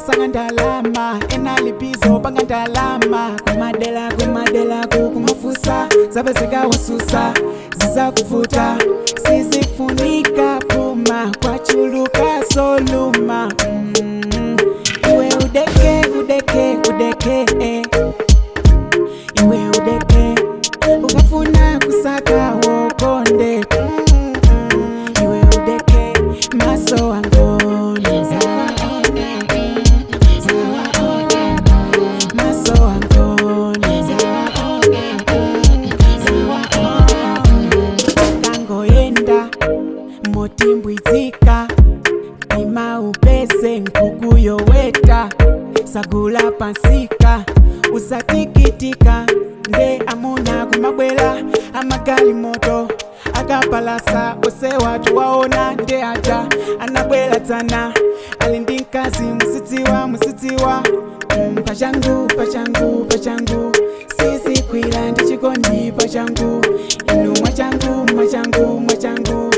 kusaka ndalama, enalipizo panga ndalama. Kumadela kumadela kukumafusa, zapezeka wasusa, zizakuvuta, sizifunika puma, kwachuluka soluma. Iwe udeke udeke udeke eh. Iwe udeke ukafuna kusaka wokonde. Iwe udeke maso angoni, maso angoni, kangoyenda motimbwizika ima upese nkuku yoweta sagula pansika usatikitika nde amuna kumabwela amagali moto akapalasa ose watu waona nde aja anabwela tsana ali ndi mkazi musidziwa musidziwa. Pachangu pachangu pachangu sisikwira ndi chikondi pachangu inu mwachangu mwachangu mwachangu.